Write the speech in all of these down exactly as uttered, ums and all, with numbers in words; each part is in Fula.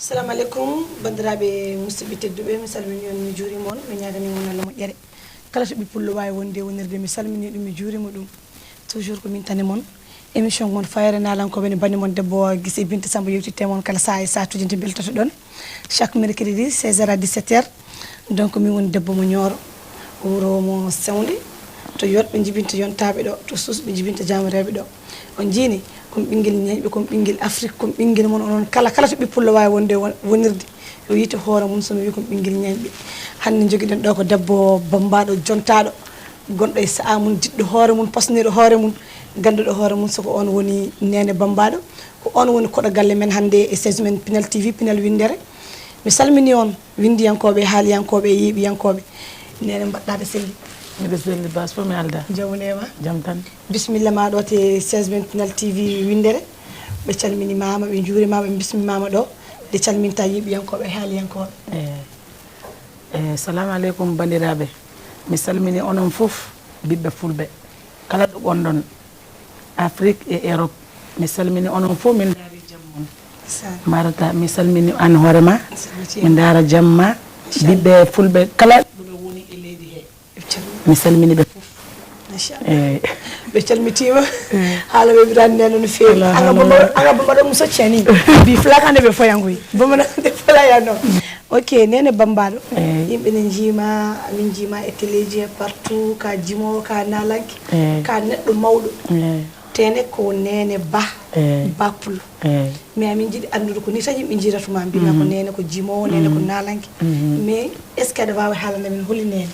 Assalamu aleykum, banndiraaɓe musidɓe tedduɓe, mi salmini on, mi juurima on, mi ñaagani on Allah moƴƴere. Kala to ɓiɓɓe pullo waawi wonde e wonirde, mi salmini ɗum, mi juurima ɗum. Toujours ko min tane mon. Émission mon Fayre Naalankooɓe ne banndi mon debbo Gise Binta Samba yewtitte mon kala sahaa e sahaa tujinte mbeltoto ɗon. Chaque mercredi, seize heures à dix-sept heures. Donc, min woni debbo mo Ñooro, wuro mo Sewndi, to yotɓe njibinta yontaaɓe ɗo, to suusɓe njibinta jaamareeɓe ɗo. On njiini, kon ɓinngel ñeeñɓe, kon ɓinngel Afrik, kon ɓinngel mon onon kala, kala to ɓiɓɓe pullo waawi wonde won-, wonirde. Yo yiite hoore mum, so mi wii kon ɓinngel ñeeñɓe. Hannde njogiɗen ɗo ko debbo bammbaaɗo, jontaaɗo, gonɗo e sahaa mum, jiɗɗo hoore mum, pasniriɗo hoore mum, gannduɗo hoore mum, so ko on woni Neene Bammbaaɗo. Ko on woni koɗo galle men hannde e seize men Pinal T V, Pinal Winndere. Mi salmini on, winndiyankooɓe, haaliyankooɓe, yeeɓiyankooɓe. Neene, mbaɗɗa aɗa selli? Miɗo selli, bas fof mi alda. Jawneema. Jam tan. Bisimilla ma ɗo te seize men Pinal T V Winndere. Ɓe calminimaama, ɓe njuurimaama, ɓe bismimaama ɗo. Nde calminta yeeɓiyankooɓe, haaliyankooɓe. Eh, eh, salamu aleykum, banndiraaɓe. Mi salmini onon fof, ɓiɓɓe fulɓe. Kala ɗo gonɗon, Afrik e Erop. Mi salmini onon fof, min ndaari jam mon. Ndeysaan. Marata, mi salmini an hoore ma. Mi salmitima. Min ndaara jam ma. Inchallah. Ɓiɓɓe fulɓe kala. Mboɗo woni e leydi he. Mi salmini ɓe fof. Machallah. Eh. Ɓe calmitima. Eh. Haala weɓirani nene no feewi. Ala, ala, haala bamba, weɓira. Ala bamba ɗo mo soccani. Bi fulakande ɓe foyangoy. Bamba na de fulaya no. Ok, Neene Bammbaaɗo. Eey. Yimɓe ne njiima, min njiima e téléji, e partout, ka jimoowo, ka naalanke, eey, ka neɗɗo mawɗo. Eey. Tene ko Neene Ba, eey, Ba Pulo. Eey. Mais amin njiɗi anndude ko ni tan yimɓe njiirata ma, mbima ko, mhm, Neene ko jimoowo, Neene ko, mhm, naalanke. Mhm. Mais est-ce que aɗa waawi haalande min holi Neene?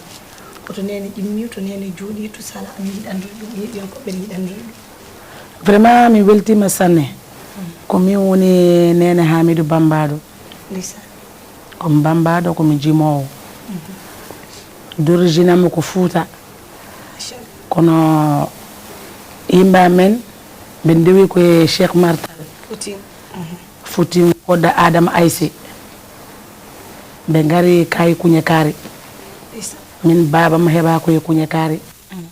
Ko to Neene ƴimmi, to Neene jooɗi, tout ça là, amin njiɗi anndude ɗum, yeeɓiyankooɓe ne njiɗi anndude ɗum. Vraiment, mi weltiima sanne. Mm. Ko min woni Neene Hamidou Bammbaaɗo. Ndeysaan. Ko mi Bammbaaɗo, ko mi jimoowo. Mhm. D'origine am ko Fuuta. Machallah. Kono yimɓe amen, ɓe ndewi ko e Cheikh Martal. Fouti. Mhm. Fouti, kodda Adama Ayse. Ɓe ngari kay Kuñe Kaari. Ndeysaan. Min baaba am heɓa ko e Kuñe Kaari. Mm.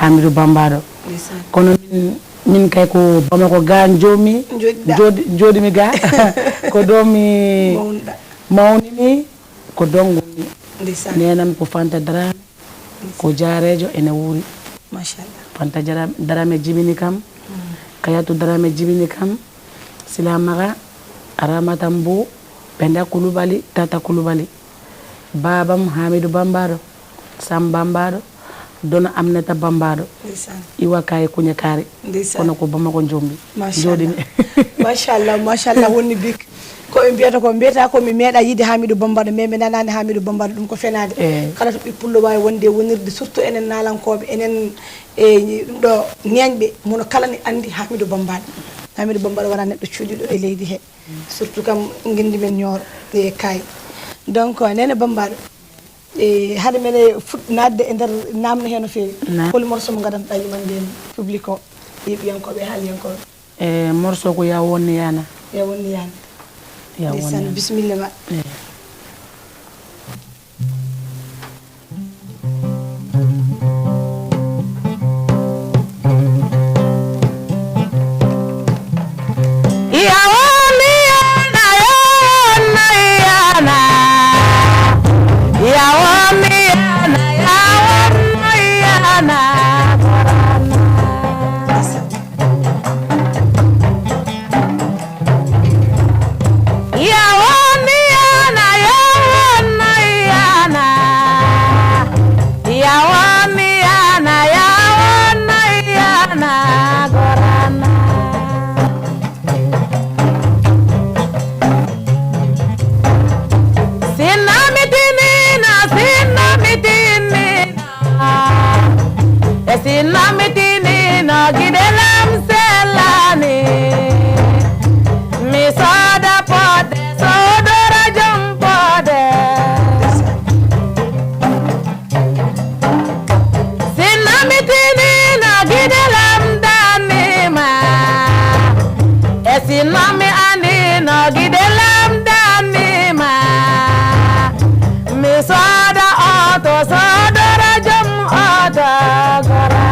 Hamidou Bammbaaɗo. Ndeysaan. Kono min, min kay ko Bamako ga joomi, jooɗiɗa, jooɗi, jooɗimi ga. Ko ɗo mi mawnɗa, mawnimi, ko ɗo ngonmi. Ndeysaan. Neenam ko Fanta Dramé, ko jaareejo ene wuuri. Machallah. Fanta Jara-, Dramé jibini kam, mm, Kayatu Dramé jibini kam, Silamara, Ramata Mbow, Penda Koulibaly, Tata Koulibaly. Baabam Hamidou Bammbaaɗo, Sam Bammbaaɗo, Dono Aminata Bammbaaɗo. Ndeysaan. Iwa kay Kuñe Kaari. Ndeysaan. Kono ko Bamako jooɗimi. Machallah. Jooɗimi. Machallah, machallah, wonni bik. Ko ɓe mbiyata ko, mbiyata ko mi meeɗa yiide Hamidou Bammbaaɗo, mais mi nanaani Hamidou Bammbaaɗo, ɗum ko fenaade. Eh. Kala to ɓiɓɓe pullo waawi wonde e wonirde, surtout enen naalankooɓe, enen e ɗum ɗo ñeeñɓe, mono kala ne anndi Hamidou Bammbaaɗo. Hamidou Bammbaaɗo wona neɗɗo cuuɗiiɗo e leydi he. Surtout kam ngenndi men Ñooro e Kaay. Donc, Neene Bammbaaɗo, e hade men e fuɗ-, naatde e nder naamne hee no feewi. Na- Holi morceau mo ngadantoɗaa yumannde en public o, yeeɓiyankooɓe, haaliyankooɓe? E morceau ko Ya Wonni Yana. Ya Wonni Yana. Ya Wonni Yana. Ndeysaan, bisimilla ma. Eh. Sinno mi tinino, sinno mi tinino, e sinno mi tinino, giɗel am sellani. Mi sooda poɗɗe, soodora jom poɗɗe. Sinno mi tinino, giɗel am dannima. E sinno mi anino, giɗel am dannima. Mi sooda oto, soodora jom oto, gorana.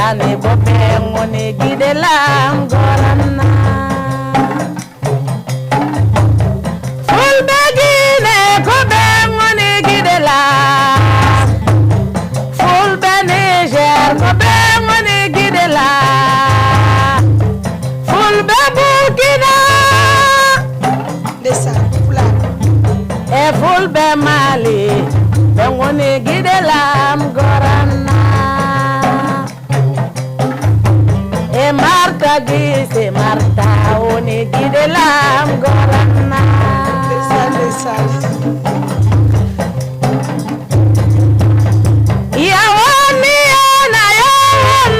Ani bo ɓe ngoni giɗe lam goranna. Fulɓe Gine ko ɓe ngoni giɗe lam. Fulɓe Niger ko ɓe ngoni giɗe lam. Fulɓe Burkina. Ndeysaan, Pulaar. E Fulɓe Mali ɓe ngoni giɗe lam goranna. E Marta Gise, Marta woni giɗe lam goranna. Ndeysaan, ndeysaan. Yawon yana, yawon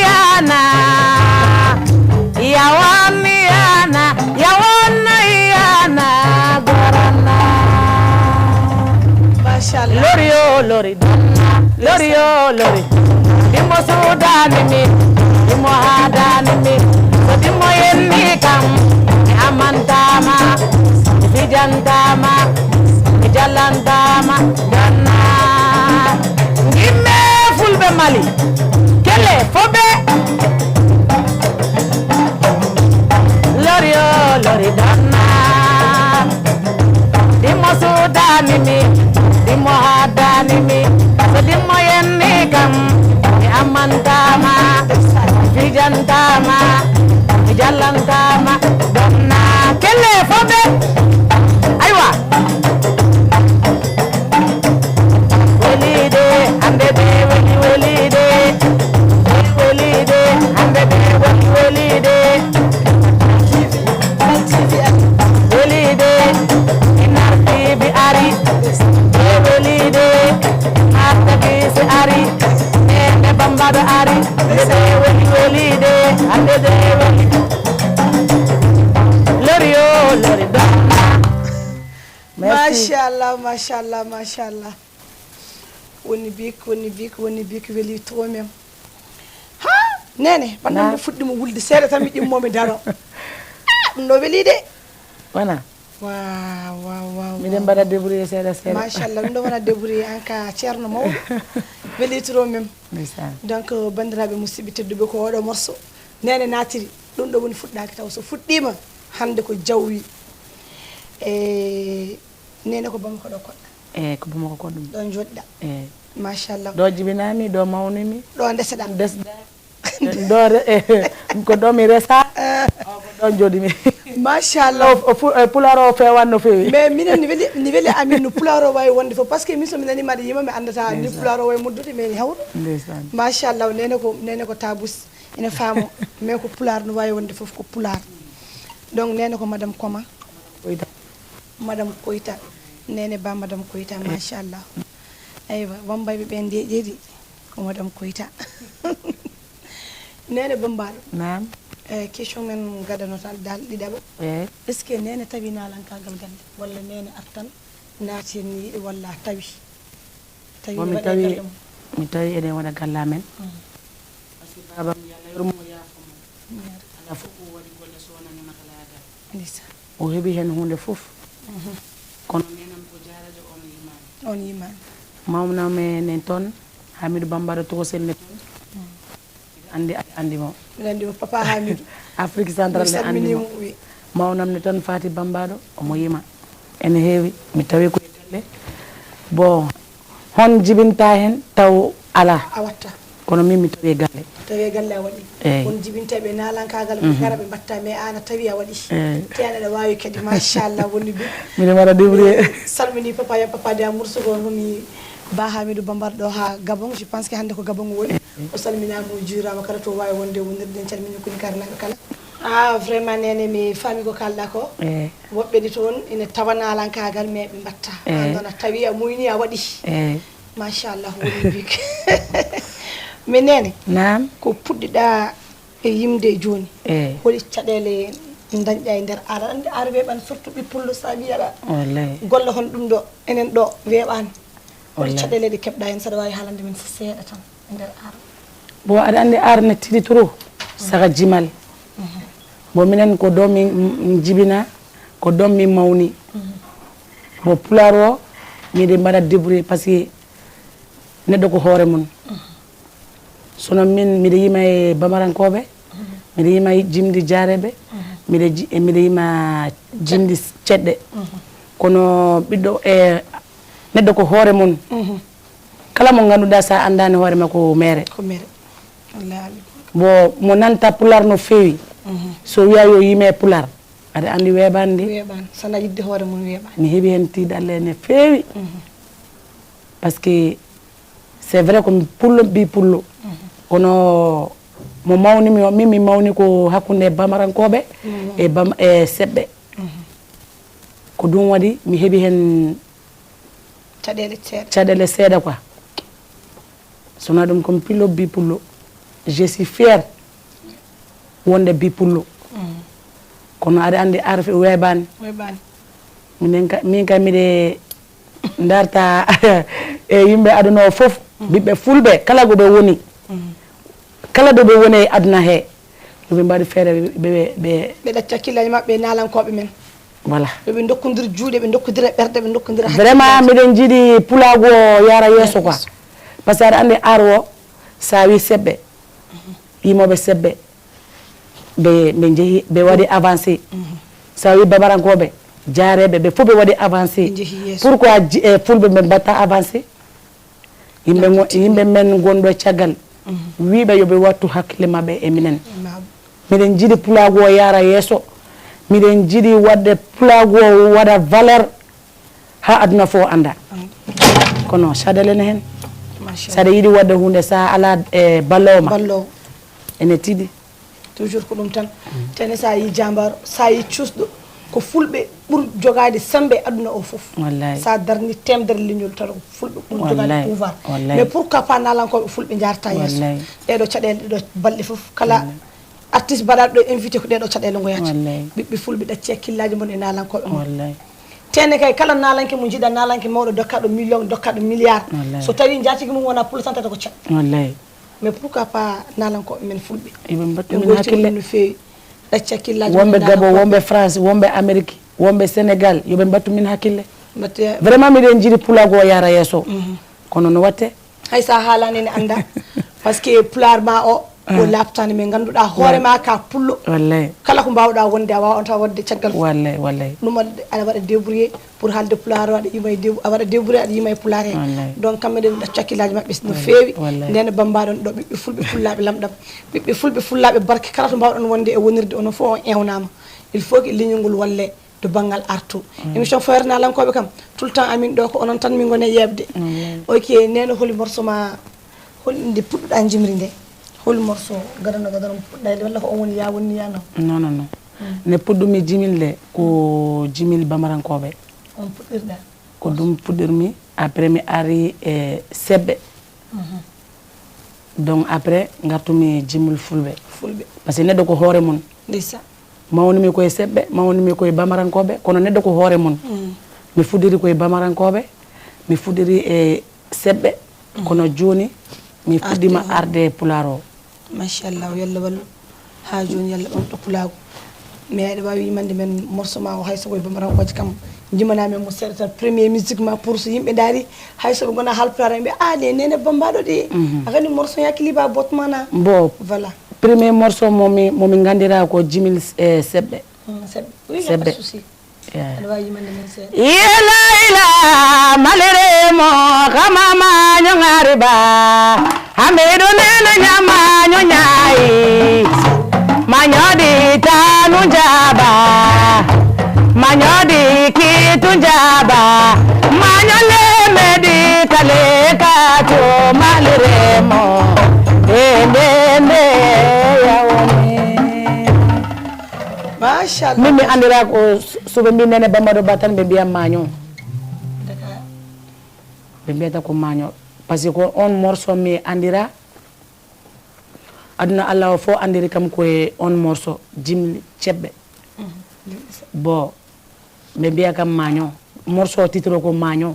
yana. Yawon yana, yawon yana goranna. Machallah. Lori yo lori donna, lori yo lori. Dimo sudani mi, dimo hadani mi. So dimo yenni kam, mi amantama, mi fijantama, mi jallantama. Donna. Ngimme Fulɓe Mali. Kele fobe. Lori yo lori donna. Dimo sudani mi, dimo hadani mi. So dimo yenni kam, mi amantama, mi fijantama, mi jallantama. Donna. Kele fobe. Aywa. Welide, hande ɓe weli welide. Ɓe welide, hande ɓe weli welide. Welide, Inar T V ari. Ɓe welide, Marta Gise ari. Nene Bambaɗo ari. Hande ɓe weli welide, hande ɓe weli. Lori yo, lori donna. Merci. Machallah, machallah, machallah. Woni bik, woni bik, woni bik, weli trop même. Ha, Nene, banndam nde fuɗɗi mo wulde seeɗa tan mi ɗimmo mi daro. Ah, ɗum ɗo weli de. Wona. Waaw, waaw, waaw. Miɗen mbaɗa débrouillé seeɗa seeɗa. Machallah, ɗum ɗo wona débrouillé en ka ceerno mawɗo. Weli trop même. Ndeysaan. Donc, euh, banndiraaɓe musidɓe tedduɓe, ko oɗo morceau Nene naatiri. Ɗum ɗo woni fuɗɗaaki taw so fuɗɗiima hannde ko jawwi. E Nene ko Bamako ɗo koɗɗa. Eyi, ko Bamako koɗɗumi. Ɗo njoɗɗa. Eyi. Machallah. Ɗo jibinami, ɗo mawnimi. Ɗo ndeseɗa. Ndesɗa. Ɗo re-, ko ɗo mi resa. O ko ɗo joɗimi. Machallah. O, o fu-, e pulaar o fewan no fewi. Mais minen ni weli, ni weli amin no pulaar o wawi wonde fof. Parce que min so mi nani mbaɗa yima mi andata ni pulaar o wawi muddude mais ni hawru. Ndeysaan. Machallah, Nene ko, Nene ko tabus. Ina faamo. Mais ko pulaar no wawi wonde fof ko pulaar. Donc Nene ko madame comment? Madame Koyta. Nene Ba, Madame Koyta, machallah. Eywa, Bambayɓe ɓen de ƴeeɗi ko Madame Koyta. Nene Bambaɗo. Naam. Eh, question men gadano tan dal ɗiɗaɓo. Eyi. Est-ce que Nene tawi nalankagal galle? Walla Nene artan naati hen ni yiɗi walla tawi? Tawi bon, mi waɗe tawi, galle mum. Mi tawi eɗen waɗa galle amen. Mm. Parce que babam, yo Allah yurmo, yaafo mo. Ala fof ko waɗi golle so wonani makalagal. Ndeysaan. O heɓi heen huunde fof. Mhm. Kono neenam ko jaarajo, on yimaani. On yimaani. Mawnam en toon, Hamidou Bambara Tokosel ne toon. Mm. Miɗo anndi, aɗa anndi mo. Miɗo anndi mo, Papa Hamidou. Afrique Centrale ne anndi mo. Mi salminii mo, oui. Mawnam ne toon, Fati Bambaɗo, omo yima. Ene heewi, mi tawi ko e galle. Bon, hon jibinta heen taw alaa? A watta. Kono min mi tawi e galle. Tawi e galle a waɗi. Eyi. Won jibinteeɓe naalankaagal, ɓe ngara ɓe mbatta, mais aan a tawi a waɗi. Eyi. Te aan aɗa waawi kadi, machallah, woni bi. Miɗo mbaɗa débrouillé. Salmini papa, ya papa de amour, so ko woni Ba Hamidou Bambar ɗo haa Gabon. Je pense que hannde ko Gabon o woni. Eyi. O salminaama, o juuraama kala to waawi wonde wonirde. En calmini koni karnaaɓe kala. Ah, vraiment, Nene, mi faami ko kaalɗa ko. Eyi. Woɓɓe ni toon ina tawa naalankaagal, mais ɓe mbatta. Eyi. Aan noon a tawi a muyni, a waɗi. Eyi. Machallah, woni bik. Mi Nene. Naam. Ko puɗɗiɗa e yimde jooni? Eyi. Holi caɗeele ndañɗa e nder aar? Aɗa anndi aar weeɓan, surtout ɓippullo, so a wii aɗa golla hon ɗum ɗo, enen ɗo weeɓaani. Holi caɗeele ɗe keɓɗa heen, saɗa waawi haalande men seeɗa tan e nder aar? Bon, aɗa anndi aar ne tigi trop, saka jimal. Mhm. Bon, minen ko ɗo min, min jibina, ko ɗo min mawni. Mhm. Bon, pulaar o, miɗen mbaɗa débrouillé, parce que neɗɗo ko hoore mum. Mhm. Sono min, miɗo yima e Bamarankooɓe, miɗo yima e jimɗi Jaareeɓe, miɗo ji-, e miɗo yima jimɗi Ceɗɗe. Kono ɓiɗɗo e neɗɗo ko hoore mum. Kala mo ngannduɗaa, so a anndaani hoore makko, ko meere. Ko meere. Wallaahi. Bon, mo nanta Pulaar no feewi. So wiyaa yo yime Pulaar, aɗa anndi weeɓaani ndi. Weeɓaani. Sana yiɗde hoore mum weeɓaani. Mi heɓi heen tiiɗalle no feewi. Parce que c'est vrai ko mi pullo, ɓii pullo. Kono mo mawnimi o, min mi mawni ko hakkunde Bamarankooɓe e Bam-, e Seɓɓe. Ko ɗum waɗi mi heɓi heen Caɗeele seeɗa. Caɗeele seeɗa quoi. Sona ɗum ko mi pullo, ɓii pullo. Je suis fier wonde ɓii pullo. Kono aɗa anndi arfe weeɓaani. Weeɓaani. Minen ka-, min kay miɗe ndarta e yimɓe aduna o fof, ɓiɓɓe fulɓe, kala ko ɓe woni. Kala ɗo ɓe woni e aduna he, yo ɓe mbaɗi feere ɓe, ɓe, ɓe, ɓe ɗacca hakkillaaji maɓɓe e naalankooɓe men. Voilà. Yo ɓe ndokkondir juuɗe, ɓe ndokkondira ɓerɗe, ɓe ndokkondira vraiment, hakkillaaji. Miɗen njiɗi pulaagu o yaara yeeso quoi. Yeeso. Parce que aɗa anndi ar o, so a wi Seɓɓe, yimooɓe Seɓɓe, ɓe, ɓe njehi, ɓe waɗi avancé. So a wi Bamarankooɓe, Jaareeɓe, ɓe fof ɓe waɗi avancé. Ɓe njehi yeeso. Pourquoi ji-, e Fulɓe ɓe mbaɗta avancé? Yimɓe ngo-, yimɓe men gonɗo caggal, wiiɓe yo ɓe wattu hakkille maɓɓe e minen. Miɗen njiɗi pulaagu o yaara yeeso. Miɗen njiɗi waɗde pulaagu o waɗa valeur haa aduna fof annda. Kono caɗeele ne heen. Machallah. So aɗa yiɗi waɗde huunde, so a alaa e balloowo ma, balloowo, ene tiiɗi. Toujours ko ɗum tan. Tene so a yii jaambaaro, so a yii cuusɗo, ko fulɓe ɓuri jogaade semmbe e aduna o fof. Wallaahi. So a darni teemedere leñol, tawa ko fulɓe ɓuri jogaade pouvoir. Wallaahi. Mais pourquoi pas naalankooɓe fulɓe njaarta yeeso? Wallaahi. Ɗeɗo caɗeele, ɗeɗo balɗe fof, kala artiste mbaɗaaɗo ɗo invité, ko ɗeɗo caɗeele ngoyata. Wallaahi. Ɓiɓɓe fulɓe ɗacci hakkillaaji mon e naalankooɓe mon. Wallaahi. Tene kay kala naalanke mo njiɗa, naalanke mawɗo, dokkaaɗo million, dokkaaɗo milliard. Wallaahi. So tawi njaatigi mum wona pullo tan, tata ko ceɗɗo. Wallaahi. Mais pourquoi pas naalankooɓe men fulɓe? Yo ɓe mbattu min hakkille. No feewi. Ɗacci hakkillaaji wonɓe Gabon, wonɓe France, wonɓe Amérique, wonɓe Sénégal, yo ɓe mbattu min hakkille. Mbatte. Vraiment miɗen njiɗi pulaagu o yaara yeeso. Kono no watte? Hay so a haalaani ne annda. Parce que pulaar ma o, o laaɓtaani, mais ngannduɗaa hoore ma ka pullo. Wallaahi. Kala ko mbaawɗaa wonde, a waawa on tan waɗde caggal fof. Wallaahi, wallaahi. Ɗum waɗde aɗa waɗa débrouillé. Pour haalde pulaar o, aɗa yima e débou-, a waɗa débrouillé, aɗa yima e pulaar he. Wallaahi. Donc, kamɓe ɗe ɗacca hakkillaaji maɓɓe no feewi. Wallaahi. Ndeen bambaɗon ɗo ɓiɓɓe fulɓe fullaaɓe lamɗam. Ɓiɓɓe fulɓe fullaaɓe barke, kala to mbaawɗon wonde e wonirde, onon fof on ewnama. Il faut que leñol ngol walle to banngal artu. Émission Fooyre Naalankooɓe kam, tout le temps amin ɗo ko onon tan min ngoni e yeeɓde. Wallaahi. Ok, Neene, holi morceau ma, hol nde puɗɗuɗaa jimri nde? Hol morceau gadano gadano mo puɗɗaa walla ko on woni ya woni ya non? Non, non, non. Ne puɗɗumi jimilde ko jimil Bamarankooɓe. On puɗɗirɗa? Ko ɗum puɗɗirmi, après mi ari e Seɓɓe. Donc après ngartumi jimol Fulɓe. Fulɓe. Parce que neɗɗo ko hoore mum. Ndeysan. Mawnumi ko e Seɓɓe, mawnumi ko e Bamarankooɓe, kono neɗɗo ko hoore mum. Mi fuɗɗiri ko e Bamarankooɓe, mi fuɗɗiri e Seɓɓe, kono jooni mi fuɗɗima arde e Pulaar o. Machallah, yo Allah wallu. Haa jooni, yo Allah ɓamto pulaagu. Mais aɗa waawi yimande men morceau ma o, hay so ko e Bamarankooje kam, jimana men mo seeɗa tan. Premier musique ma, pour so yimɓe ndaari, hay so ɓe ngonaa Haalpulaar, ɓe mbiya, "Ah, ne Neene Bambaɗo de." A kadi morceau ya clip a botmana. Bon. Voilà. Premier morceau mo mi, mo mi nganndira ko Jimil, eh, Seɓɓe. Mm, Seɓɓe. Oui, y a pas de souci. Aɗa waawi yimande min seeɗa. Ye layla malere mo kama ma nyongari ba. Hamidu nene nyama nyonyayi. Manyodi tanu jaba. Manyodi kitu jaba. Manyole medi kale kato malere mo. Ende ende yawoni. Machallah. Min mi anndira ko so, so ɓe mbi Neene Bambaɗo Ba tan ɓe mbiya Maaño. Ɓe mbiyata ko Maaño. Parce que ko on morceau mi anndira. Aduna Allah o fof anndiri kam ko e on morceau, Jimli Ceɓɓe. Bon, ɓe mbiya kam Maaño. Morceau titre o ko Maaño.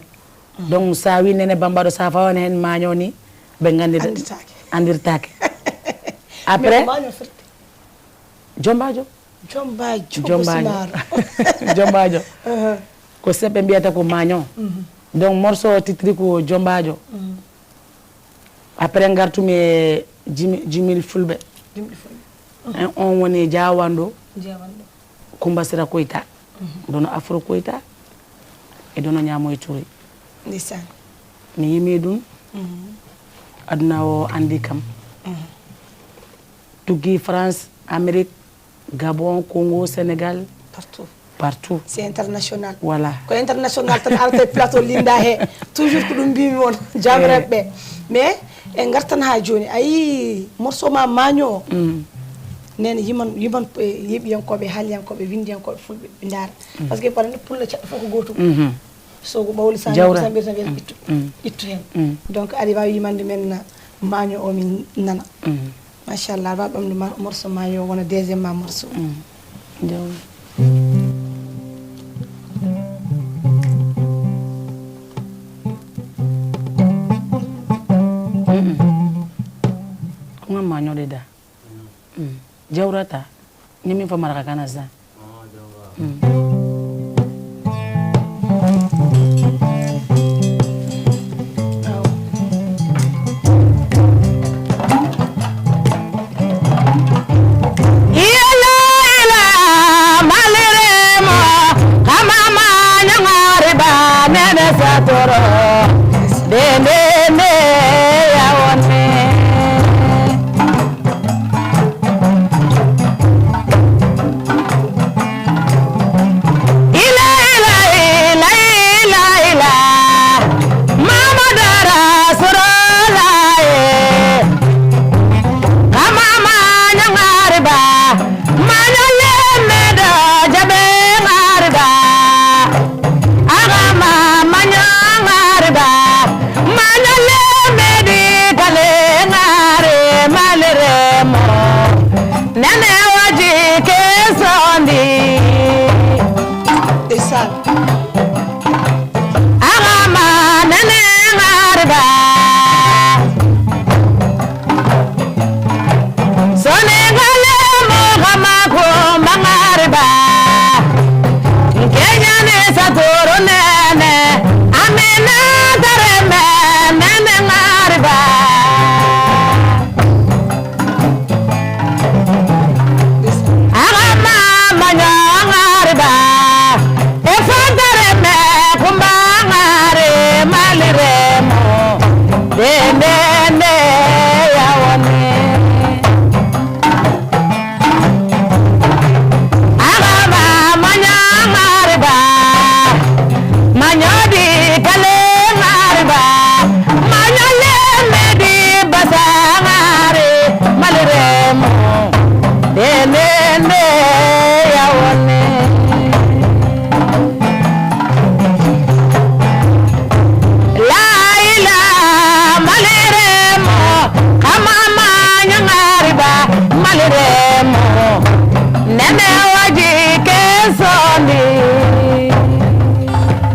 Donc, sa wi Neene Bambaɗo, sa fawani hen Maaño ni, ɓe nganndi. Annditaake. Annditaake. Après, mais ko Maaño firti? Jombaajo. Jombaajo, ko Jombaajo. Jombaajo. Ko Seɓɓe mbiyata ko Maaño. Donc, morceau o titre ko Jombaajo. Après, ngartumi e Jimi- jimil fulɓe. Jimɗi fulɓe. En on woni jawanɗo. Jeewanɗo. Kumba Sira Koyta, dono Afro Koyta, e dono Ñaamoy Touré. Ndeysaan. Mi yimi ɗum. Aduna o andi kam. Tuggi France, Amérique, Gabon, Congo, Sénégal, Partout. Partout. C'est international. Voilà. Ko international tan arata e plateau Linda he. Toujours ko ɗum mbimi on, jabiraɓe ɓe. Mais en gartan ha joni, ayi morceau ma maño o. Nene yiman yiman, eh, yiɓiyankoɓe, haaliyankoɓe, windiyankoɓe fulɓe ɓe ndaara. Parce que paɗa nde pulla caɗɗo fof ko gotum. So ko ɓawli sa Jawra. Sambir tan wiyata ittu. Ittu hen. Donc aɗa wawi yimande men maño o min nana. Machallah, aɗa wawi ɓamde morceau maño o wona deuxième ma morceau. Jawra. Kuma maño de da. Jawrata. Ni min fa maraka kana sa.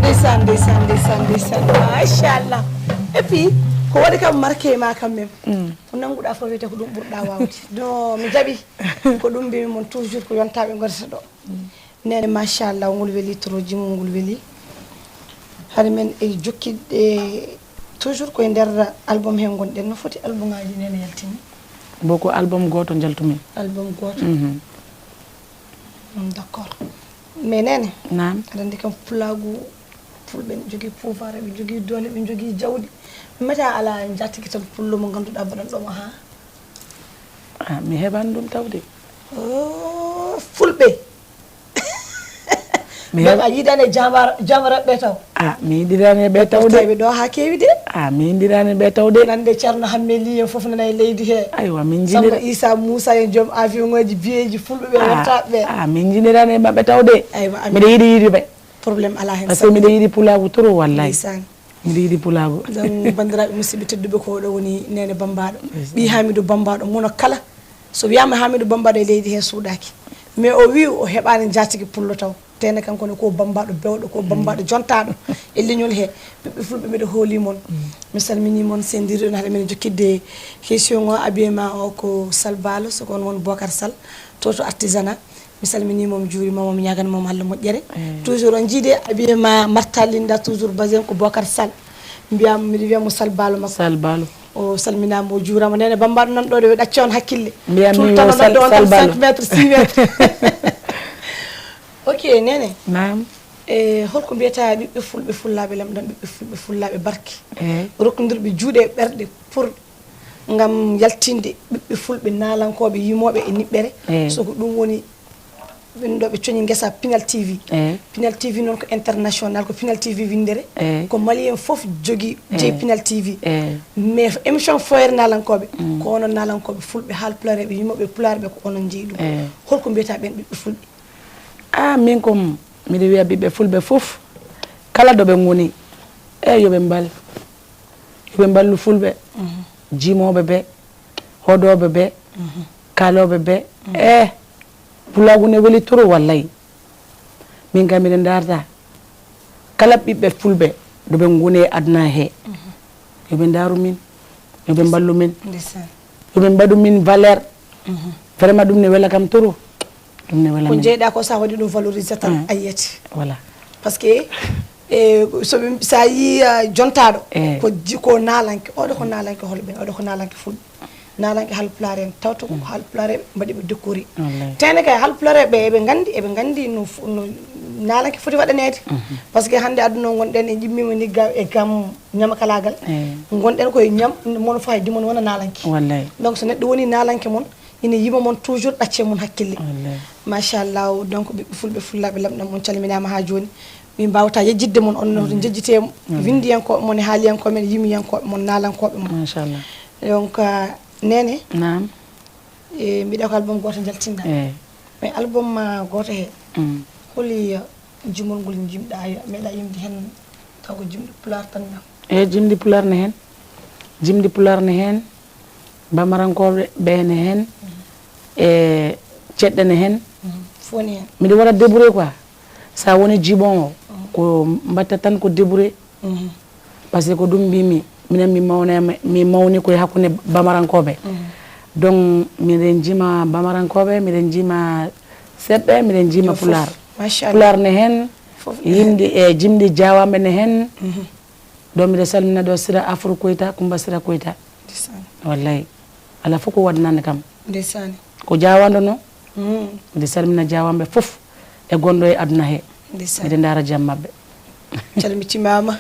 Ndeysaan, ndeysaan, ndeysaan, ndeysaan. Machallah. Et puis ko waɗi kam marqué ma quand même. Ko nanguɗa fof wiyete ko ɗum ɓurɗa wawde. No mi jaɓi. Ko ɗum mbimi mon toujours ko yontaɓe gontata ɗo. Nene machallah, ngol weli, toroji mum ngol weli. Hari men e jokkidde toujours koye nder album he gonɗen. No foti album ngaji nene yaltini? Boko album goto jaltumi. Album goto. D'accord. Mais nene, Naam. Aɗa andi kam pulagu, fulɓe ne jogii pouvoir, ɓe jogii doole, ɓe jogii jawdi. Meta ala jatigi tan pullo mo ganduɗa baɗan ɗoma ha. Ah, mi heɓan ɗum tawde. Oh, fulɓe. Mi Donc heɓa- a yiɗani e jambar- jambareɓe taw. Ah, mi yiɗirani ɓe tawde. Tawi ɗo ha kewi de. Ah, mi yiɗirani ɓe tawde. Nande Ceerno Hammeli en fof nana e leydi he. Aywa, min Samba jiɗira- Issa Moussa en joom avion ngaji biyeji fulɓe ɓe Ah, wontaɓe. ah, min jiɗirani maɓɓe tawde. Aywa, amin. Miɗo yiɗi yiɗuɓe. Problème ala hen. Parce que miɗo yiɗi pulagu trop, wallahi. Ndeysaan. Miɗo yiɗi pulagu. Donc bandiraɓe musidɓe tedduɓe ko oɗo woni Nene Bambaɗo, ɓi Hamidou Bambaɗo, mono kala so wiyama Hamidou Bambaɗo e leydi he suuɗaki. Mais o wi o heɓani jatigi pullo taw. Tene kanko ne ko Bambaɗo bewɗo, ko Bambaɗo jontaɗo e leñol he. Ɓiɓɓe fulɓe mbiɗo hooli mon. Mi salmini mon, sendiri ɗon haɗa men jokkidde question o, abiyema o ko Sall Balo, so ko on won Bocar Sall, to to artisanat. Mi salmini mom, juurima mom, ñagan mom Allah moƴƴere. Toujours on jiide abiyema Martha Linda, toujours basen ko Bocar Sall. Mbiyam, miɗo wiyamo Sall Balo makko. Sall Balo. O salminaama, o juuraama. Neene Bambaɗo nan ɗo, ɗo ɗacca on hakkille. Mbiyan mi yo sal-, salbalo. Cinq mètres, six mètres. Ok, Neene. Naam. E holko mbiyata ɓiɓɓe fulɓe, fullaaɓe lamɗam, ɓiɓɓe fulɓe, fullaaɓe barke? Eey. Rokkondirɓe juuɗe e ɓerɗe pour ngam yaltinde ɓiɓɓe fulɓe naalankooɓe, yimooɓe e niɓɓere. Eey. So ko ɗum woni ɓen ɗo ɓe coñi ngesa Pinal T V. Eey. Pinal T V noon ko international, ko Pinal T V winndere. Eey. Ko Malien fof jogii, eey, jeyi Pinal T V. Eey. Mais émission Fooyre Naalankooɓe, mm, ko onon naalankooɓe fulɓe, haalpulareeɓe, yimooɓe pulaar ɓe, ko onon njeyi ɗum. Eey. Holko mbiyata ɓen ɓiɓɓe fulɓe? Ah, min kom, miɗo wiya ɓiɓɓe fulɓe fof, kala ɗo ɓe ngoni, eey, yo ɓe mbal-, yo ɓe mballu fulɓe, mhm, jimooɓe ɓe, hoɗooɓe ɓe, mhm, kaalooɓe ɓe. Mhm. Eh, pulaagu ne weli trop, wallay. Min kam miɗo ndaarta kala ɓiɓɓe fulɓe ɗo ɓe ngoni e aduna he. Mhm. Yo ɓe ndaaru min, yo ɓe mballu min. Ndeysaan. Yo ɓe mbaɗu min valeur. Mhm. Vraiment, ɗum ne wela kam trop. Ɗum ne wela ko min. Jeyɗa ko, sa waɗi ɗum valorisé tan, mm, a yiyete. Voilà. Parce que, e, so ɓe, sa yii, ah, jontaaɗo, eh, ko ji-, ko naalanke, oɗo ko naalanke holɓe, oɗo ko naalanke fulɓe. Naalanke haalpulaar en, tawta ko, mm, haalpulaar en mbaɗi ɓe décorer. Wallay. Tene kay haalpulaar ɓe, eɓe nganndi, eɓe nganndi no fu-, no naalanke foti waɗaneede. Mhm. Parce que hannde aduna o ngonɗen en ƴimmima ni ga-, e gam ñamakalaagal. Eh. Ngonɗen koye ñam, mon fayde mon wona naalanke. Wallay. Donc so neɗɗo woni naalanke mon, ina yima mon toujours, ɗacce mon hakkille. Wallay. Machallah, donc ɓiɓɓe fulɓe, fullaaɓe lamɗam, on calminaama haa jooni. Min mbaawata yejjitde mon, on no, wallay, njejjitee, wallay, winndiyankooɓe mon e haaliyankooɓe men, yimiyankooɓe mon, naalankooɓe mon. Machallah. Donc, ah, Neene? Naam. E, mbiɗa ko album gooto njaltinɗa. Eh. Mais album ma gooto he, mm, holi, uh, jimol ngol jimɗa, a meeɗa yimde heen, taw ko jimɗi pulaar tan na? Eh, jimɗi pulaar ne heen. Jimɗi pulaar ne heen. Bamarankooɓe ɓe ne heen. Mhm. E ceɗɗe ne heen. Mhm. Fof ne heen. Miɗo waɗa débrouiller quoi. Sa woni jibon o, mhm, ko mbatta tan ko débrouiller. Mhm. Parce que ko ɗum mbimi, minen mi mawni, mi mawni koye hakkunde Bamarankooɓe. Mhm. Donc, miɗen jima Bamarankooɓe, miɗen jima Seɓɓe, miɗen jima yo fof. Pulaar. Machallah. Pulaar ne heen, fof ne heen. Yimde e jimɗi Jaawanɓe ne heen. Mhm. Donc, miɗo salmina ɗo Sira Afro Koyta, Kumba Sira Koyta. Ndeysaan. Wallay. Alaa fof ko waɗnani kam. Ndeysaan. Ko Jaawanɗo no? Mm. Miɗo salmina Jaawanɓe fof e gonɗo e aduna he. Ndeysaan. Miɗo ndaara jam maɓɓe. Calmitimaama.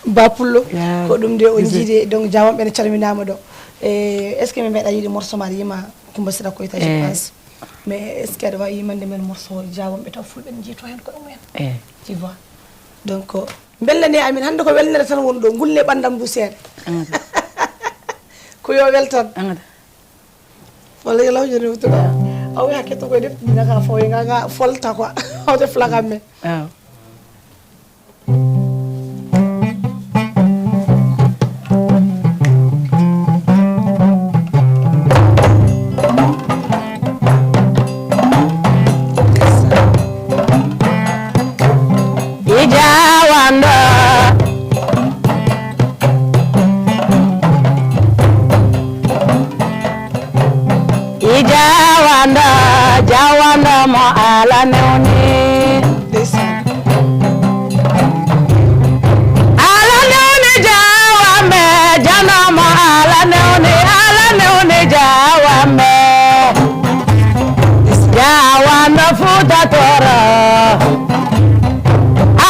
Ba Pullo, ya, ko ɗum de on jiidi, donc Jaawanɓe ne calminaama ɗo. E, est-ce que mi meeɗa yiide morceau ma aɗa yima Kumba Sira Koyta, je pense. Mais est-ce que aɗa waawi yimande men morceau Jaawanɓe taw fulɓe ne njiyto heen koye mumen? Eh. Tu vois? Donc, mbellane amin, hannde ko welnere tan woni ɗo, ngulne ɓanndam ndu seeɗa. Mm. Ko yo wel tan. Mm. Walla yo law joni wutuɗo. Aw ya ketto koy def, mina ka fo nga nga folta quoi. Aw def la gamme. Aw. Ija wando. I jawando, jawando mo Ala newni. Ndeysaan. Ala newni jawambe, jano mo Ala newni, Ala newni jawambe. Jawando Fuuta Tooro.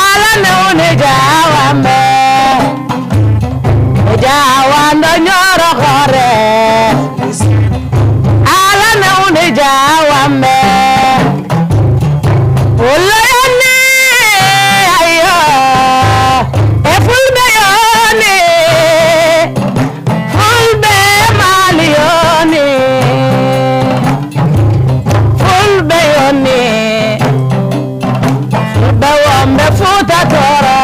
Ala newni jawambe. Jawando Ñooro Xoore. Ala newni jawambe. Fullo yoni, ayo. E fulɓe yoni. Fulɓe Mali yoni. Fulɓe yoni. Fulɓe wonɓe Fuuta Tooro.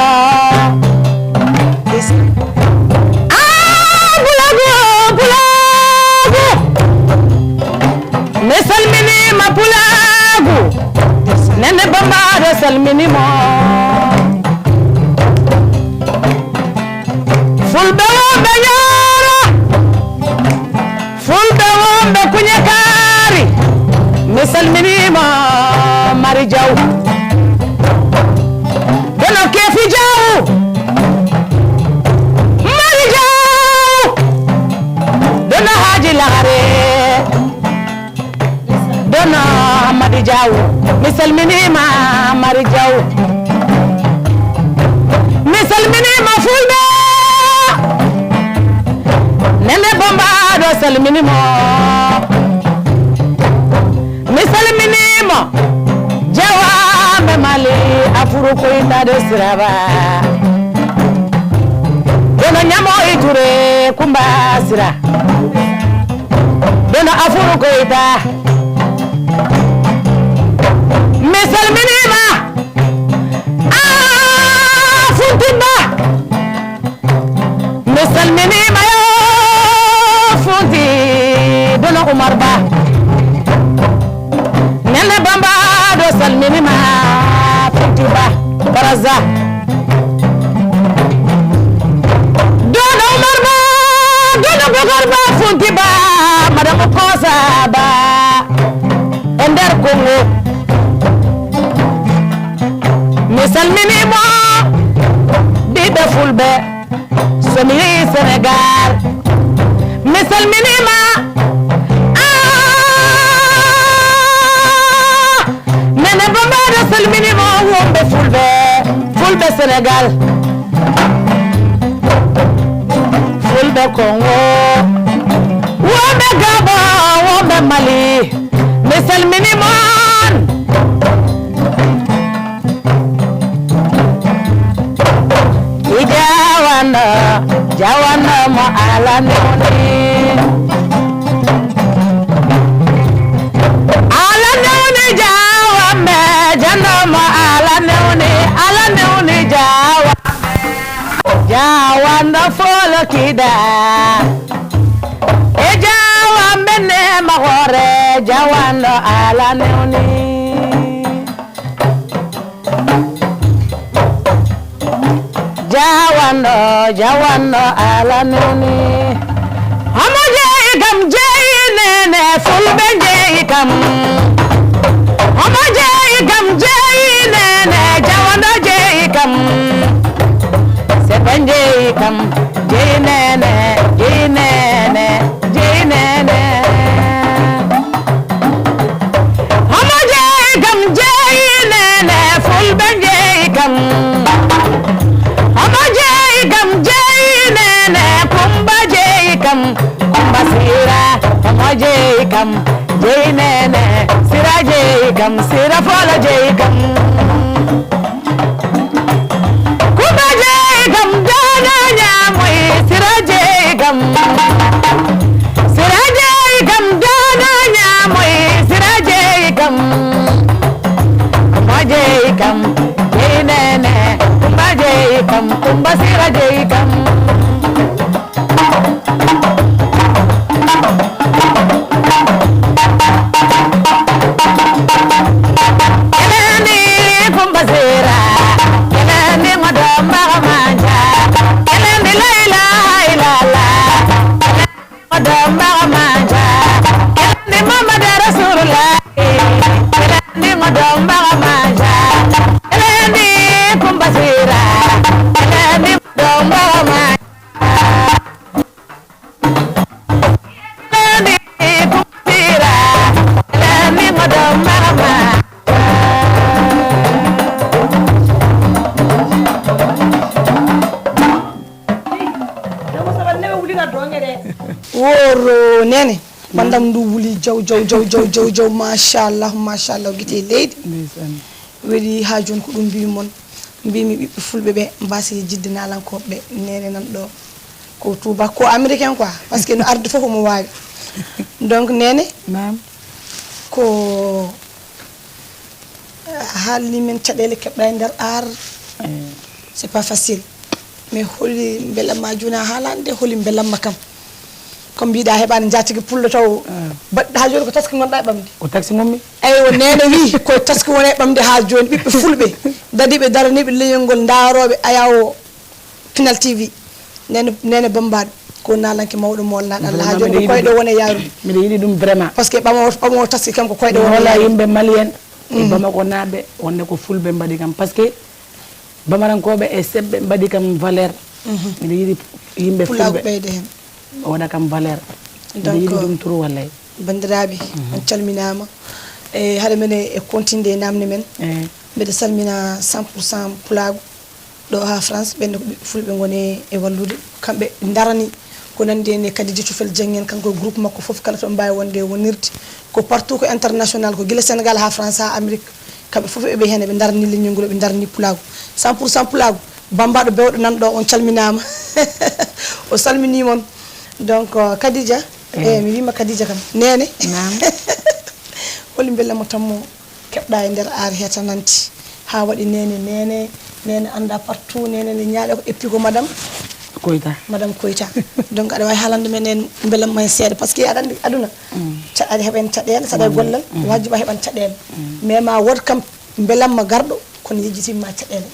Ah, pulaagu, pulaagu. Mi salminiima pulaagu. Nene Bambaɗo salminiima. Fulɓe wonɓe Ñooro. Fulɓe wonɓe Kuñakaari, mi salminiima Mari Jaw. Kono Keefi Jaw, Mari Jaw. Salminiima Mari Jaw. Mi salminiima Fulɓe. Nene Bambaɗo salminiima. Mi salminiima Jawaaɓe Mali, Afuru Koyta de Siraba. Dono Ñamo Iture Kumba Sira. Dono Afuru Koyta. Mi salminiima. Ah, Funti Ba. Mi salminiima yo Funti, Dono Umar Ba. Nene Bambaɗo salminiima Funti Ba. Baraza. Dono Umar Ba, Dono Bokar Ba, Funti Ba, Madame Kosa Ba, e nder Kongo. Mi salminiima ɓiɓɓe Fulɓe, so mi yii Senegal. Mi salminiima. Ah! Nene Bambaɗo salminiima wonɓe Fulɓe, Fulɓe Senegal. Fulɓe Kongo, wonɓe Gabon, wonɓe Mali. Mi salminiima on. I Jawanɗo, Jawanɗo mo Alla newni. Alla newni Jawanɓe, Janɗo mo Alla newni, Alla newni Jawanɓe. Jawanɗo folo kiɗa. E Jawanɓe nema hoore, Jawanɗo Alla newni. Jawanɗo, Jawanɗo Alla newni. Homo jeyi kam, jeyi Neene, Fulɓe jeyi kam. Homo jeyi kam, jeyi Neene, Jawanɗo jeyi kam. Seɓe jeyi kam, jeyi Neene, jeyi Neene, jeyi Neene. Homo jeyi kam, jeyi Neene, Fulɓe jeyi kam. Homo jeyi kam, jeyi Neene, Kumba jeyi kam, Kumba Sira. Homo jeyi kam, jeyi Neene, Sira jeyi kam, Sira Folo jeyi kam. Kumba jeyi kam, Dono Ñamoy, Sira jeyi kam. Sira jeyi kam, Dono Ñamoy, Sira jeyi kam. Kumba jeyi kam, jeyi Neene. Kumba jeyi kam, Kumba Sira jeyi kam. Eleni Kumba Sira, eleni mo do mbaga manja, eleni la ilaha illallah, eleni mo do mbaga manja, eleni Muhammad Rasulullah, eleni mo do mbaga manja, eleni Kumba Sira, eleni mo do mbaga manja. Woro Neene, bandam ndu wuli jaw jaw jaw jaw jaw jaw, machallah machallah, gite e leydi. Weɗi ha joni ko ɗum mbi mon, mbimi ɓiɓɓe fulɓe ɓe mbasi jidde nalankoɓe ɓe. Neene nan ɗo ko tuba ko américain quoi, parce que no arde fof omo wawi. Donc Neene, Naam. Ko a haalni men caɗeele keɓɗa e nder art. C'est pas facile. Mais holi mbelamma joni a haalani de, holi mbelamma kam? Comme mbiɗa heɓani njatigi pullo taw baɗɗa ha joni, ko taski gonɗa e ɓamde? Ko taksi gonmi. Eywa, Neene wi koye taski wone ɓamde ha joni. Ɓiɓɓe fulɓe dadiɓe daraniɓe leñol ngol, ndaroɓe Ayawo Pinal T V. Neene, Neene Bambaɗo ko nalanke mawɗo molnaɗo Allah, ha joni ko koyɗe wone yarude. Miɗo yiɗi ɗum vraiment. Parce que ɓamowo, ɓamowo taski kam ko koyɗe wone yarude. Yimɓe malien e bamako naɓe wonde ko fulɓe mbaɗi kam, parce que bamarankoɓe e seɓɓe mbaɗi kam valeur. Miɗo yiɗi yimɓe fulɓe ɓeyde hen, waɗa kam valeur. Miɗo yiɗi ɗum trop wallay. Bandiraɓe, on calminama. E haɗa men e continde e namde men. Mbeɗa salmina cent pour cent pulaagu ɗo ha France, ɓen ko ɓiɓɓe fulɓe ngoni e wallude. Kamɓe ndarani ko nandi en e Kadija Cofel Dieng en, kanko e groupe makko fof, kala to ɓe mbawi wonde wonirde. Ko partout, ko international, ko gila Sénégal ha France ha Amérique. Kamɓe fof eɓe hen, eɓe ndarani leñol ngol, eɓe ndarani pulaagu. Cent pour cent pulaagu, bambaɗo bewɗo nanɗo on calminama. O salmini mon. Donc, euh, Kadija, eh, mi wima Kadija kam. Nene. Naam. Holi mbela mo tammo keɓɗa e nder aar hetananti. Ha waɗi nene, nene, nene anda partout, nene ne ñaaɗa ko eppi ko madame. Koyta. Madame Koyta. Donc aɗa wawi haalande men en mbelamma en seeɗa, parce que aɗa andi aduna. Ca-, aɗa heɓen caɗele, saɗa e gollal, wajiba heɓan caɗele. Mais ma wod kam mbelamma garɗo, kono yejjitimma caɗele.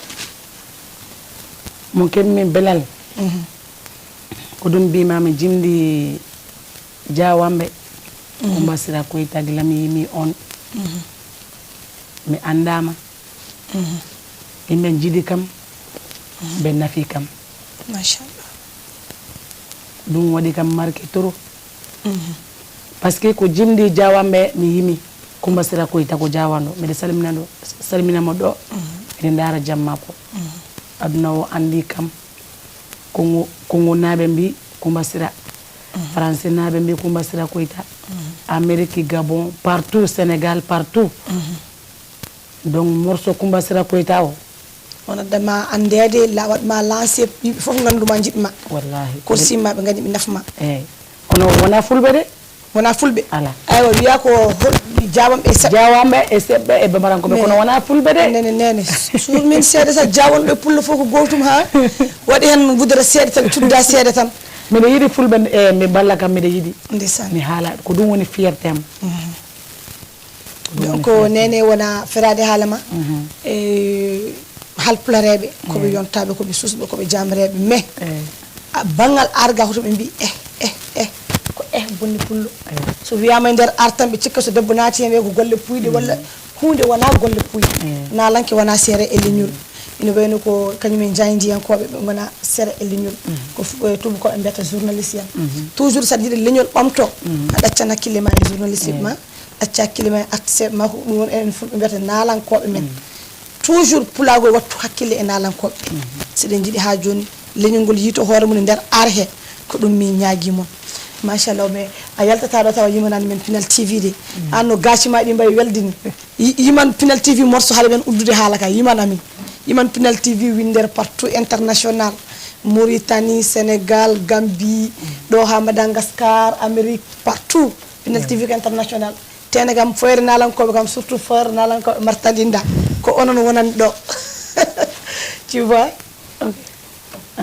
Mo keɓmi belal. Ko ɗum mbimami jimɗi Jawamɓe. Kumba Sira Koyta gila mi yimi on. Mi andama. Yimɓe jiɗi kam, ɓe nafi kam. Machallah. Ɗum waɗi kam marqué trop. Parce que ko jimɗi Jawamɓe mi yimi. Kumba Sira Koyta ko Jawanɗo. Miɗa salmina ɗo, salmina mo ɗo. Miɗa ndara jam makko. Aduna o andi kam. Congo, Congo naaɓe mbi Kumba Sira. Français naaɓe mbi Kumba Sira Koyta. Amérique, Gabon, partout, Sénégal, partout. Donc, morceau Kumba Sira Koyta o. Wona dama andeede, la waɗ ma lancé, yimɓe fof nganndu ma, njiɗ ma. Wallahi. Korsi ma, ɓe ngani ɓe naf ma. Eyyi. Kono wona fulɓe de. Wona fulɓe. Ala. Aywa, wiya ko hol-, Jawamɓe e Seɓɓe. Jawamɓe e Seɓɓe e Bambarankoɓe, kono wona fulɓe de. Nene, nene. Sur min seeɗa sa Jawamɓe e Pullo fof ko gootum ha. Waɗi hen wudere seeɗa tan, cudda seeɗa tan. Miɗa yiɗi fulɓe, e mi balla kam miɗa yiɗi. Ndeysaan. Mi haala, ko ɗum woni fierté am. Donc, nene wona feraade haala ma. E halpulareeɓe, ko ɓe yontaɓe, ko ɓe susɓe, ko ɓe jamreeɓe. Mais, a, banngal arga hoto ɓe mbi, eh, eh, eh, ko eh bonni pullo. So wiyama e nder ar tan, ɓe cikka so debbo naati hen, ɓe ko golle puyɗe walla huunde wona golle puyɗe. Naalanke wona seere e leñol. Ina wayno ko kañum en jaayndiyankooɓe, ɓe ngona seere e leñol. Ko fu-, e tuubakooɓe mbiyata journaliste en. Toujours saɗa yiɗi leñol ɓamto, a ɗaccan hakkille ma e journaliste ma. Acca hakkille ma e artiste ma, ko ɗum woni enen fulɓe mbiyata naalankooɓe men. Toujours pulaagol wattu hakkille e naalankooɓe. Siɗen njiɗi haa jooni leñol ngol yiito hoore mum e nder ar he, ko ɗum min ñaagii mon. Machallah, mais a yaltataa ɗo tawa yimanaani men Pinal T V de. Aan no gaasi ma ɗi mbayi welde ni. Yi-, yiman Pinal T V morso haɗa men uddude haala ka, yiman amin. Yiman Pinal T V winndere partout international. Mauritanie, Sénégal, Gambie, ɗo haa Madagascar, Amérique, partout. Pinal T V ko international. Tene kam, foyre naalankooɓe kam, surtout foyre naalankooɓe Martalinda, ko onon wonani ɗo. Tu vois? Ok.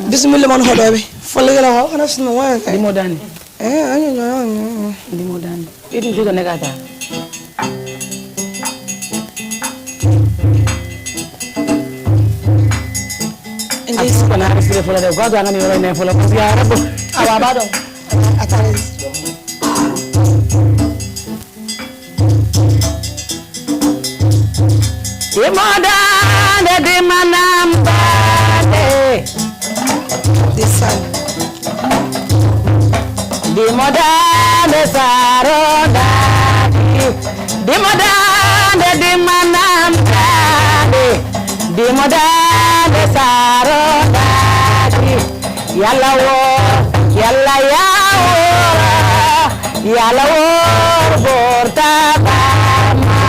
Bisimilla mon hoɗooɓe. Folle gila ho, hana sunu wa. Dimo dani. Eh, ayo, ayo, ayo. Dimo dani. Ɓiɗɗo figo negata. Ende. Asi ko na ari sire fola de, ko to angani yoro ne fola, ko ya rabo. Awa ba ɗon. Atare. Dimo dande, dima namdade. Ndeysaan. Dimo dande, saro dadi. Dimo dande, dima namdade. Dimo dande, saro dadi. Yalla wor, yalla ya wora, yalla wor borta bama.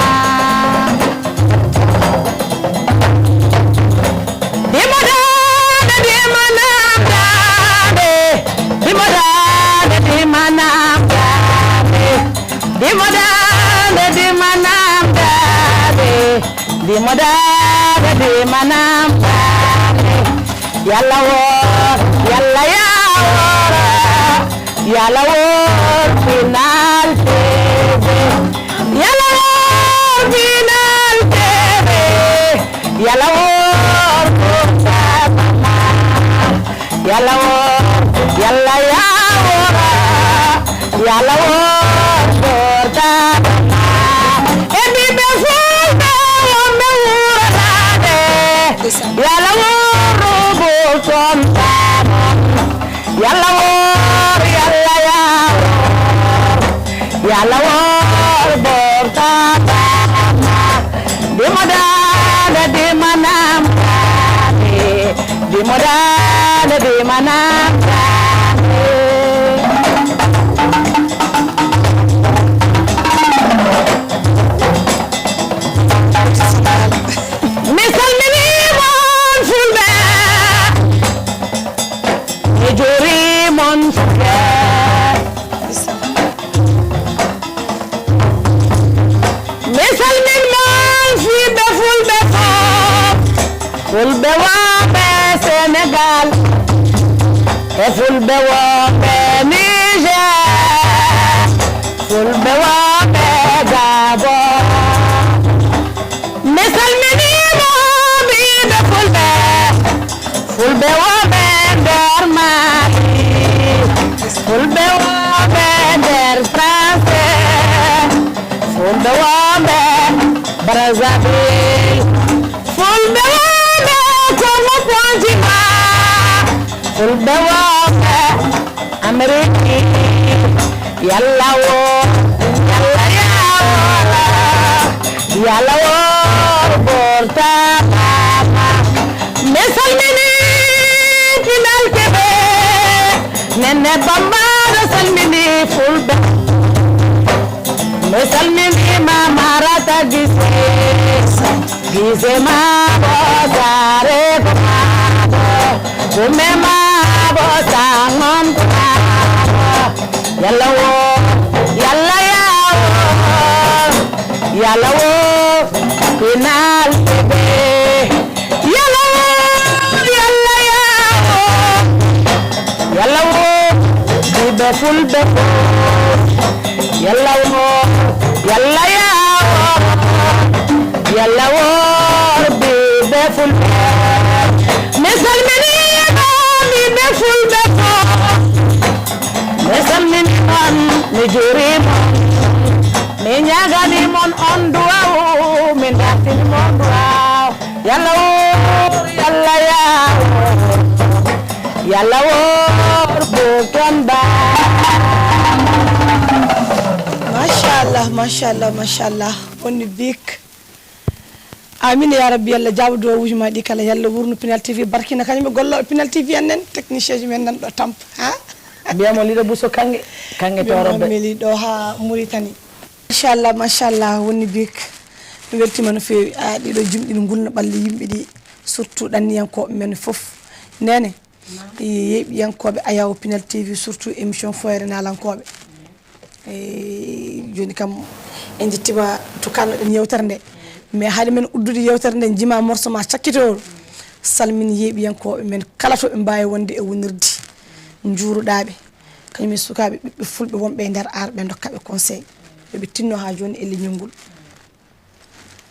Dimo dande, dima namdade, dimo dande, dima namdade, dimo dande, dima namdade. Dimo dande, dima namdade. Yalla wor, yalla ya wora. Yalla wor Pinal T V. Yalla wor Pinal T V. Yalla wor Kota Bama. Yalla wor, yalla ya wora, yalla wor borta. E ɓiɓɓe fulɓe wonɓe wuro Laade. Yalla wor rubul tontamo. Yalla wor, yalla ya wor. Yalla wor borta. Daande bi manam daande. Mi salmini mon fulɓe. Mi juuri mon fulɓe. Mi salmin mon fiɓe fulɓe fof. Fulɓe wonɓe Senegal e fulɓe wonɓe Niger, fulɓe wonɓe Gabon. Mi salminii mon ɓiɓɓe fulɓe, fulɓe wonɓe nder Mali, fulɓe wonɓe nder France, fulɓe wonɓe Brazzaville, fulɓe wonɓe Congo Fondima, fulɓe wonɓe Ameriki. Yalla wo, yalla yawo, yalla wo, borta baba. Mi salmini pinal kebe, nene bamba do salmini fulɓe. Mi salmini mamarata gise. Gise maabo, saare ko maabo, gume maabo, sangon ko maabo. Yalla wo, yalla yawo, yalla wo, pinal bebe. Yalla wo, yalla yawo, yalla wo, bibe fulbe ko. Yalla wo, yalla yawo, yalla wo, bibe fulbe. Mi salmini ma bibe fulbe ko. Mi salmini mon, mi juuri mon. Mi ñaagani mon on duwawu, mi dartini mon duwawu. Yalla wo, yalla yawo. Yalla wor Bukan Ba. Machallah, machallah, machallah. Woni bik. Amin ya rabbi, yalla jaabo duwawuuji ma ɗi kala, yalla wurnu Pinal T V barkina kañum e gollooɓe Pinal T V en nen, technicien ji men nan ɗo tamp, ha? Mbiyamo Liɗo Buso Kange, Kange Mbiyamo Toroɓe. Meli ɗo ha Mauritanie. Machallah, machallah, woni bik. Mi weltima no feewi. A, ɗiɗo jimɗi no ngulna ɓalli yimɓe ɗi, surtout ɗanniyankooɓe men fof. Nene, yeeɓiyankooɓe Ayaw Pinal T V, surtout émission Foyre Naalankooɓe. E, jooni kam, en njettima to kalnoɗen yewtere nde. Mais haade men uddude yewtere nde, jima morso ma cakkitowol. Salmin yeeɓiyankooɓe men kala to ɓe mbaawi wonde e wonirde. Njuuruɗaa ɓe. Kañum e sukaaɓe ɓiɓɓe fulɓe wonɓe e nder aar, ɓe ndokka ɓe conseil. Yo ɓe tinno haa jooni e leñol ngol.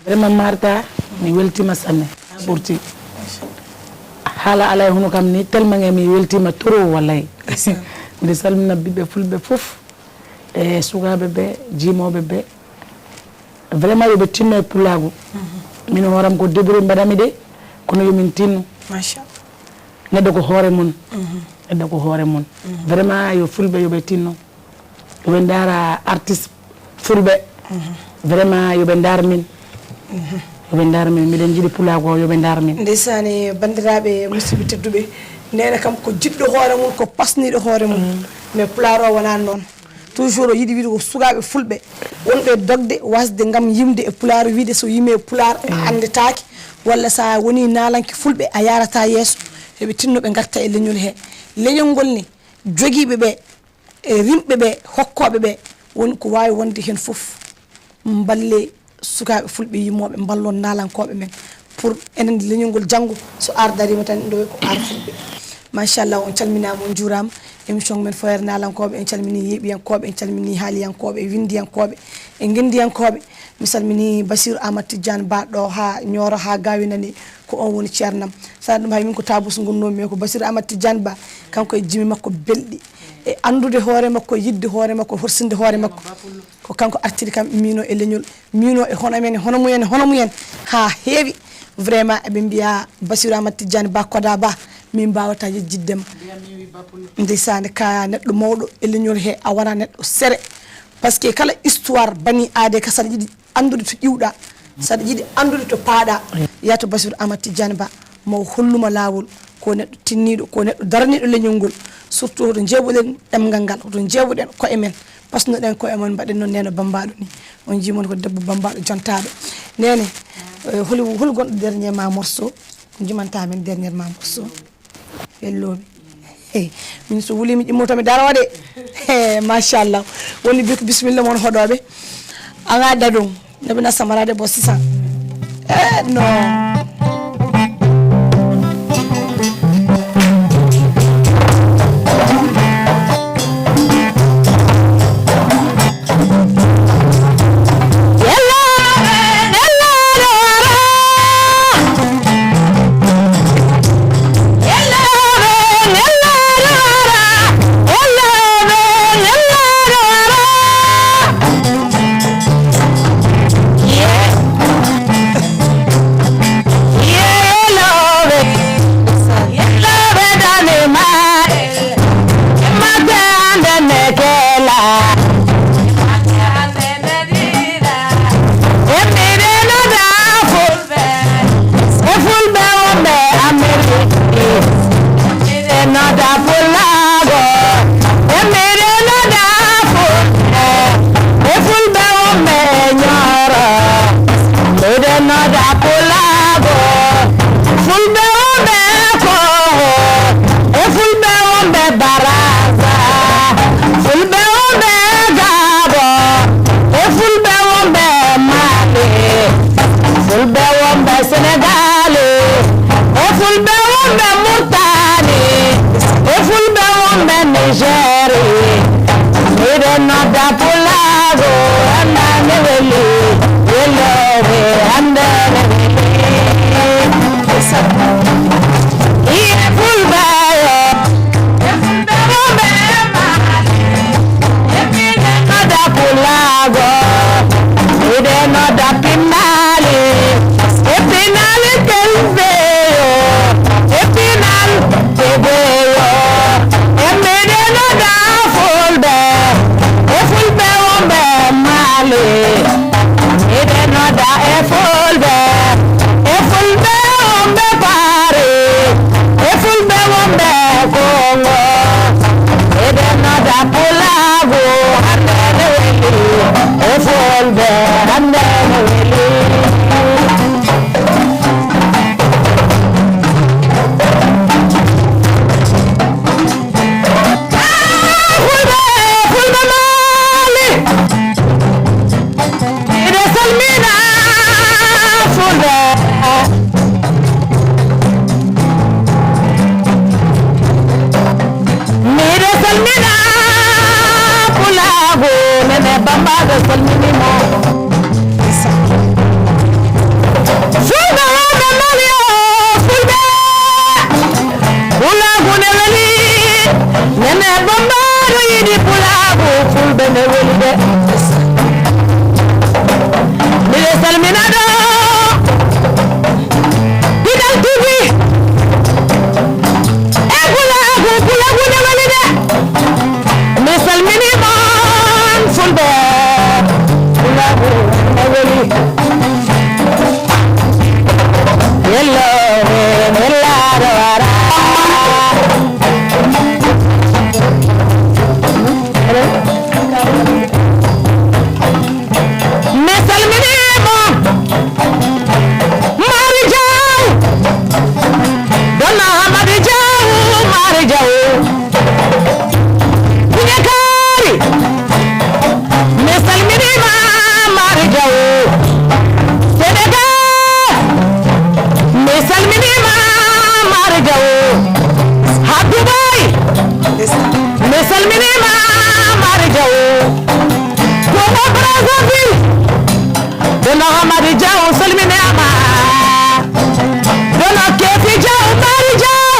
Vraiment Marta, mi weltima sanne. A ɓurti. Haala ala e hono kam ni, tellement que mi weltima trop wallay. Ndeysaan. Mbiɗa salmina ɓiɓɓe fulɓe fof, e sukaaɓe ɓe, jimooɓe ɓe. Vraiment yo ɓe tinno e pulaagu. Mhm. Min hooram ko débrouille mbaɗami de, kono yo min tinno. Machallah. Neɗɗo ko hoore mum. Mhm. Neɗɗo ko hoore mum. Mhm. Vraiment yo fulɓe yo ɓe tinno. Yo ɓe ndaara artiste fulɓe. Mhm. Vraiment yo ɓe ndaar min. Mhm. Yo ɓe ndaar min. Miɗen njiɗi pulaagu o, yo ɓe ndaar min. Ndeysaan, banndiraaɓe musidɓe tedduɓe, Neene kam ko jiɗɗo hoore mum, ko pasniiɗo hoore mum. Mhm. Mais pulaar o wonaa noon. Toujours o yiɗi wiide ko sukaaɓe fulɓe wonɓe dogde, wasde ngam yimde e pulaar, wiide so yimi e pulaar a anndetaake, walla so a woni naalanke fulɓe a yaarata yeeso. Yo ɓe tinno ɓe ngarta e leñol he. Leñol ngol ne, jogiiɓe ɓe, e rimɓe ɓe, hokkooɓe ɓe, woni ko waawi wonde heen fof. Mballe sukaaɓe fulɓe yimmooɓe, mballon naalankooɓe men. Pour enen leñol ngol janngo, so aar dariima tan, ndowe ko aar fulɓe. Machallah, on calminaama, on njuuraama. Émission men Foyre Naalankooɓe, en calminii yeeɓiyankooɓe, en calminii haaliyankooɓe, e winndiyankooɓe, e ngenndiyankooɓe. Mi salminii Basiru Amat Tijjaan Ba ɗo haa Ñooro, haa Gaawi nani, ko on woni ceernam. Sana ɗum hay min ko taabus ngunnoomi, mais ko Basiru Amat Tijjaan Ba, kanko e jimi makko belɗi, e anndude hoore makko, yiɗde hoore makko, horsinde hoore makko. Ko kanko artiri kam miino e leñol, miino e hono men, hono mumen, hono mumen, haa heewi. Vraiment, eɓe mbiya Basiru Amat Tijjani Ba Koda Ba, min mbawata yejjidde ma. Ndeysaan, ka neɗɗo mawɗo e leñol he, a wona neɗɗo sere. Parce que kala histoire bani aade ka saɗa yiɗi anndude to ƴiwɗa, saɗa yiɗi anndude to paaɗa, yaa to Basiru Amat Tijjani Ba, mo holluma laawol, ko neɗɗo tinniiɗo, ko neɗɗo daraniiɗo leñol ngol. Surtout hoto njeeɓuɗen ɗemngal ngal, hoto njeeɓuɗen koye men, pasnoɗen koye men, mbaɗen noon Neene Bammbaaɗo ni. On njii mon ko debbo Bammbaaɗo jontaaɗo. Neene, eh, holi, hol gonɗo dernier ma morceau? Jumanta men dernier ma morceau. Wellooɓe. Hey, min so wuli mi ƴimmoto mi daro de. Hey, machallah. Woni bi-, bismillah mon hoɗoɓe. Anga dadon. Nabi na samara de bo six cents. Eh, no. Miɗen noda pulaagu, fulɓe wonɓe Kongo, e fulɓe wonɓe Baraza, fulɓe wonɓe Gabo, e fulɓe wonɓe Mali, fulɓe wonɓe Senegali, e fulɓe wonɓe Murtani, e fulɓe wonɓe Nigeri. Miɗen nodda pulaagu, hannde ne weli, wellooɓe, hannde ne weli. Iye fulɓe yo, e fulɓe wonɓe Mali, e miɗen nodda pulaagu, miɗen nodda pinnaali, e pinnaali kelfeyo, e pinnaali Dedeyo, e miɗen nodda fulɓe, e fulɓe wonɓe Mali. Miɗen nodda e fulɓe, e fulɓe wonɓe Paris, e fulɓe wonɓe Kongo. Miɗen nodda pulaagu, hannde ne weli, e fulɓe, hannde ne weli. Fulɓe, fulɓe Mali, miɗo salmina fulɓe. Miɗo salmina pulaagu, Nene Bammbaaɗo salminii mo. Fulɓe wonɓe Mali o, fulɓe. Pulaagu ne weli, Nene Bammbaaɗo yiɗi pulaagu, fulɓe ne weli de. Miɗo salmina ɗo, Digal T V. E pulaagu, pulaagu ne weli de. Mi salmini mon fulɓe. Pulaagu ne weli. Yelloɓe, yellaaɗo ara. Mi salmini mo. Mari Jaw. Donna Hamadi Jaw, Mari Jaw. Kuña Kaari. Mi salmini ma, Mari Jaw. Senegal. Mi salmini ma, Mari Jaw. Ha Dubai. Mi salmini ma, Mari Jaw. Congo Brazzaville. Dono Hamadi Jaw salmini ama. Dono Kefi Jaw, Mari Jaw.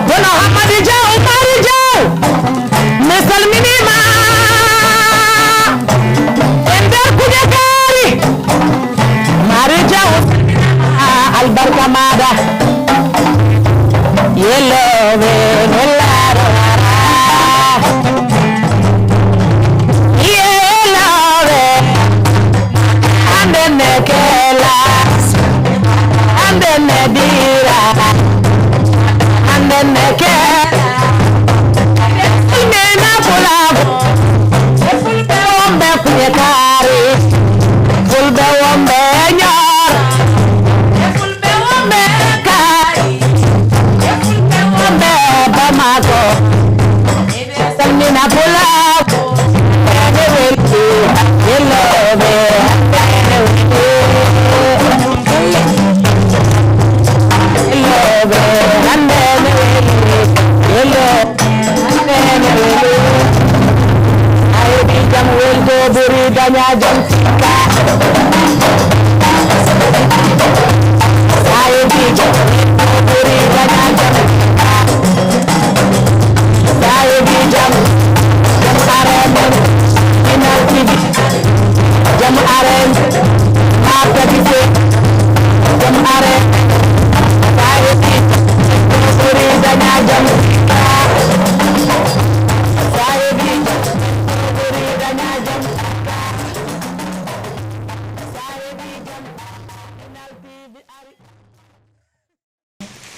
Dono Hamadi Jaw, Mari Jaw. Mi salmini ma. E nder kuña kaari. Mari Jaw, albarka maɗa. Yelloɓe, nellaaɗo ara. Yelloɓe, hannde ne kela, hannde ne dira. Napula, ene welde, yelloɓe, ene welde, yelloɓe, hande ene welde, yelloɓe, hande ene welde. A heɓi jam welde buri daña jam.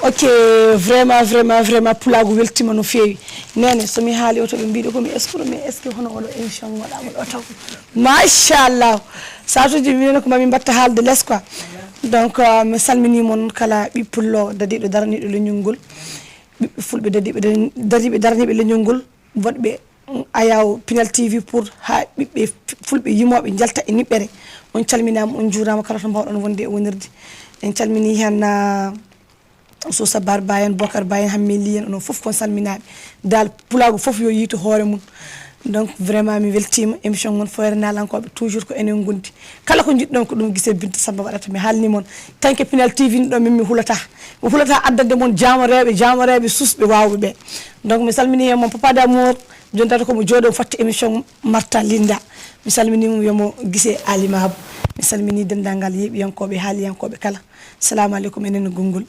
Ok, vraiment, vraiment, vraiment, pulaagu weltima no feewi. Nene, so mi haali oto ɓe mbiɗo ko mi escroc, mais est-ce que hono oɗo émission waɗama ɗo taw? Machallah. Satuji minen ko mami mbatta haalde les quoi. Donc, euh, mi salmini mon kala ɓi pullo dadiɗo daraniɗo leñol ngol. Ɓiɓɓe fulɓe dadiɓe, dadiɓe daraniɓe leñol ngol. Wonɓe Ayaw Pinal T V pour ha ɓiɓɓe fulɓe yimoɓe jalta e niɓɓere. On calminama, on juurama kala to mbawɗon wonde e wonirde. En calmini hen, ah, Sosa Bar Bayen, Bokar Bayen, Hamme Liyen, onon fof kon salminaɓe. Dal pulagu fof yo yiitu hoore mum. Donc vraiment mi weltima émission mon Foyre Nalankoɓe, toujours ko enen gondi. Kala ko jiɗɗon ko ɗum Gise Binta Samba waɗata, mi haalni mon. Tanke Pinal T V ɗo min mi hulata. Mi hulata addande mon jamareɓe, jamareɓe susɓe wawɓe ɓe. Donc mi salmini hen mon Papa Damour, joni tata ko mo jooɗo fatti émission Marta Linda. Mi salmini mo, wiyamo Gise Ali Mabo. Mi salmini dendagal yeeɓiyankoɓe, haaliyankoɓe kala. Salamu aleykum, enen e gongol.